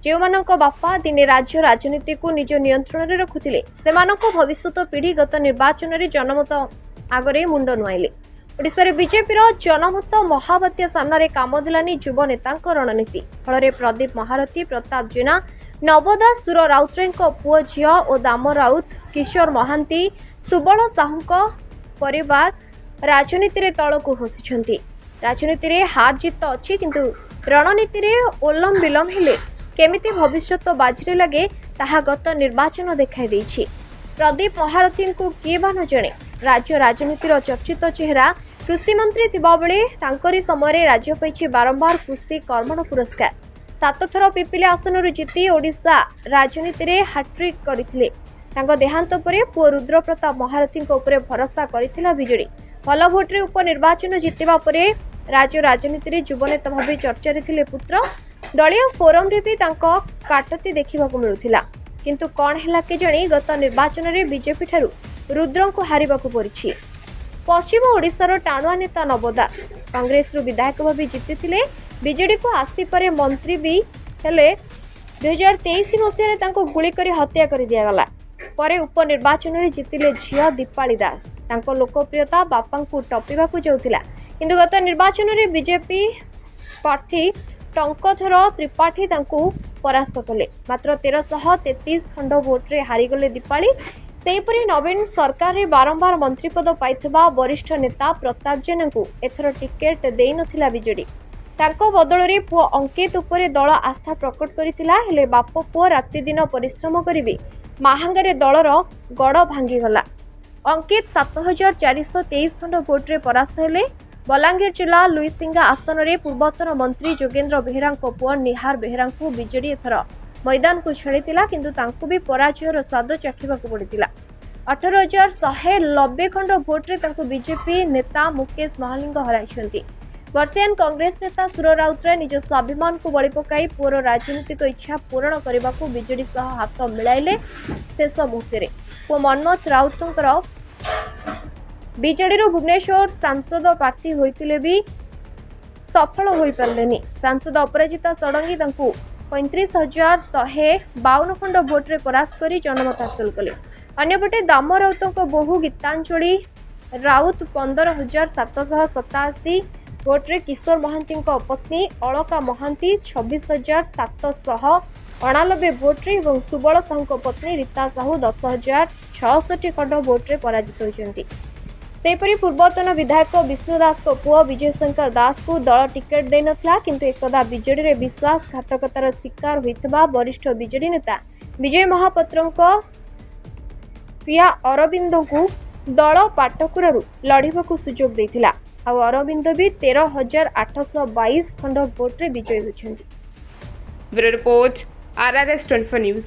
ଯେଉଁମାନଙ୍କ ବାପା ଦିନେ ରାଜ୍ୟ ରାଜନୀତିକୁ ନିଜ ନିୟନ୍ତ୍ରଣରେ ରଖୁଥିଲେ, ସେମାନଙ୍କ ଭବିଷ୍ୟତ ପିଢ଼ି ଗତ ନିର୍ବାଚନରେ ଜନମତ ଆଗରେ ମୁଣ୍ଡ ନୁଆଇଲେ। ଓଡ଼ିଶାରେ ବିଜେପିର ଜନମତ ମହାବାତ୍ୟା ସାମ୍ନାରେ କାମ ଦେଲାନି ଯୁବ ନେତାଙ୍କ ରଣନୀତି। ଫଳରେ ପ୍ରଦୀପ ମହାରଥୀ, ପ୍ରତାପ ଜେନା, ନବ ଦାସ, ସୁର ରାଉତରାୟଙ୍କ ପୁଅ ଝିଅ ଓ ଦାମ ରାଉତ, କିଶୋର ମହାନ୍ତି, ସୁବଳ ସାହୁଙ୍କ ପରିବାର ରାଜନୀତିରେ ତଳକୁ ଖସିଛନ୍ତି। ରାଜନୀତିରେ ହାର ଜିତ ଅଛି, କିନ୍ତୁ ରଣନୀତିରେ ଓଲମ ବିଲମ ହେଲେ କେମିତି ଭବିଷ୍ୟତ ବାଜିରେ ଲାଗେ, ତାହା ଗତ ନିର୍ବାଚନ ଦେଖାଇ ଦେଇଛି। ପ୍ରଦୀପ ମହାରଥୀଙ୍କୁ କିଏ ବା ନ ଜାଣେ? ରାଜ୍ୟ ରାଜନୀତିର ଚର୍ଚ୍ଚିତ ଚେହେରା। କୃଷିମନ୍ତ୍ରୀ ଥିବାବେଳେ ତାଙ୍କରି ସମୟରେ ରାଜ୍ୟ ପାଇଛି ବାରମ୍ବାର କୃଷି କର୍ମଣ ପୁରସ୍କାର। ସାତଥର ପିପିଲି ଆସନରୁ ଜିତି ଓଡ଼ିଶା ରାଜନୀତିରେ ହାଟ୍ରିକ୍ କରିଥିଲେ। ତାଙ୍କ ଦେହାନ୍ତ ପରେ ପୁଅ ରୁଦ୍ରପ୍ରତାପ ମହାରଥୀଙ୍କ ଉପରେ ଭରସା କରିଥିଲା ବିଜେଡି। ଭଲ ଭୋଟରେ ଉପନିର୍ବାଚନ ଜିତିବା ପରେ ରାଜ୍ୟ ରାଜନୀତିରେ ଯୁବନେତା ଭାବେ ଚର୍ଚ୍ଚାରେ ଥିଲେ ପୁତ୍ର। ଦଳୀୟ ଫୋରମରେ ବି ତାଙ୍କ କାଟତି ଦେଖିବାକୁ ମିଳୁଥିଲା। କିନ୍ତୁ କ'ଣ ହେଲା କେଜାଣି, ଗତ ନିର୍ବାଚନରେ ବିଜେପି ଠାରୁ ରୁଦ୍ରଙ୍କୁ ହାରିବାକୁ ପଡ଼ିଛି। ପଶ୍ଚିମ ଓଡ଼ିଶାର ଟାଣୁଆ ନେତା ନବ ଦାସ କଂଗ୍ରେସରୁ ବିଧାୟକ ଭାବେ ଜିତିଥିଲେ। ବିଜେଡିକୁ ଆସିପରେ ମନ୍ତ୍ରୀ ବି ହେଲେ। 2023 ମସିହାରେ ତାଙ୍କୁ ଗୁଳି କରି ହତ୍ୟା କରିଦିଆଗଲା। ପରେ ଉପନିର୍ବାଚନରେ ଜିତିଲେ ଝିଅ ଦୀପାଳି ଦାସ। ତାଙ୍କ ଲୋକପ୍ରିୟତା ବାପାଙ୍କୁ ଟପିବାକୁ ଯାଉଥିଲା, କିନ୍ତୁ ଗତ ନିର୍ବାଚନରେ ବିଜେପି ପ୍ରାର୍ଥୀ ଟଙ୍କଧର ତ୍ରିପାଠୀ ତାଙ୍କୁ ପରାସ୍ତ କଲେ। ମାତ୍ର 1333 ଖଣ୍ଡ ଭୋଟରେ ହାରିଗଲେ ଦୀପାଳି। ସେହିପରି ନବୀନ ସରକାରରେ ବାରମ୍ବାର ମନ୍ତ୍ରୀପଦ ପାଇଥିବା ବରିଷ୍ଠ ନେତା ପ୍ରତାପ ଜେନାଙ୍କୁ ଏଥର ଟିକେଟ୍ ଦେଇନଥିଲା ବିଜେଡି। ତାଙ୍କ ବଦଳରେ ପୁଅ ଅଙ୍କିତ ଉପରେ ଦଳ ଆସ୍ଥା ପ୍ରକଟ କରିଥିଲା। ହେଲେ ବାପ ପୁଅ ରାତିଦିନ ପରିଶ୍ରମ କରି ବି ମାହାଙ୍ଗାରେ ଦଳର ଗଡ଼ ଭାଙ୍ଗିଗଲା। ଅଙ୍କିତ 7423 ଖଣ୍ଡ ଭୋଟରେ ପରାସ୍ତ ହେଲେ। ବଲାଙ୍ଗୀର ଜିଲ୍ଲା ଲୁଇସିଙ୍ଗା ଆସନରେ ପୂର୍ବତନ ମନ୍ତ୍ରୀ ଯୋଗେନ୍ଦ୍ର ବେହେରାଙ୍କ ପୁଅ ନିହାର ବେହେରାଙ୍କୁ ବିଜେଡି ଏଥର ମଇଦାନକୁ ଛାଡ଼ିଥିଲା, କିନ୍ତୁ ତାଙ୍କୁ ବି ପରାଜୟର ସ୍ୱାଦ ଚାଖିବାକୁ ପଡ଼ିଥିଲା। 18,190 ଖଣ୍ଡ ଭୋଟରେ ତାଙ୍କୁ ବିଜେପି ନେତା ମୁକେଶ ମହାଲିଙ୍ଗ ହରାଇଛନ୍ତି। ବର୍ଷିୟାନ କଂଗ୍ରେସ ନେତା ସୁର ରାଉତରାୟ ନିଜ ସ୍ୱାଭିମାନକୁ ବଳି ପକାଇ ପୁଅର ରାଜନୈତିକ ଇଚ୍ଛା ପୂରଣ କରିବାକୁ ବିଜେଡି ସହ ହାତ ମିଳାଇଲେ ଶେଷ ମୁହୂର୍ତ୍ତରେ। ପୁଅ ମନ୍ମଥ ରାଉତଙ୍କର ବିଜେଡିରୁ ଭୁବନେଶ୍ୱର ସାଂସଦ ପ୍ରାର୍ଥୀ ହୋଇଥିଲେ ବି ସଫଳ ହୋଇପାରିଲେନି। ସାଂସଦ ଅପରାଜିତା ଷଡ଼ଙ୍ଗୀ ତାଙ୍କୁ 35,152 ଖଣ୍ଡ ଭୋଟରେ ପରାସ୍ତ କରି ଜନମତ ହାସଲ କଲେ। ଅନ୍ୟପଟେ ଦାମ ରାଉତଙ୍କ ବୋହୂ ଗୀତାଞ୍ଜଳି ରାଉତ 15,787 ଭୋଟରେ, କିଶୋର ମହାନ୍ତିଙ୍କ ପତ୍ନୀ ଅଳକା ମହାନ୍ତି 26,789 ଭୋଟରେ ଏବଂ ସୁବଳ ସାହୁଙ୍କ ପତ୍ନୀ ରୀତା ସାହୁ 10,066 ଖଣ୍ଡ ଭୋଟରେ ପରାଜିତ ହୋଇଛନ୍ତି। ସେହିପରି ପୂର୍ବତନ ବିଧାୟକ ବିଷ୍ଣୁ ଦାସଙ୍କ ପୁଅ ବିଜୟ ଶଙ୍କର ଦାସଙ୍କୁ ଦଳ ଟିକେଟ୍ ଦେଇନଥିଲା। କିନ୍ତୁ ଏକଦା ବିଜେଡିରେ ବିଶ୍ୱାସଘାତକତାର ଶିକାର ହୋଇଥିବା ବରିଷ୍ଠ ବିଜେଡି ନେତା ବିଜୟ ମହାପାତ୍ରଙ୍କ ପିଆ ଅରବିନ୍ଦଙ୍କୁ ଦଳ ପାଟକୁରାରୁ ଲଢ଼ିବାକୁ ସୁଯୋଗ ଦେଇଥିଲା। ଆଉ ଅରବିନ୍ଦ ବି 13,822 ଖଣ୍ଡ ଭୋଟରେ ବିଜୟୀ ହୋଇଛନ୍ତି। Bureau report, RRS 24 news.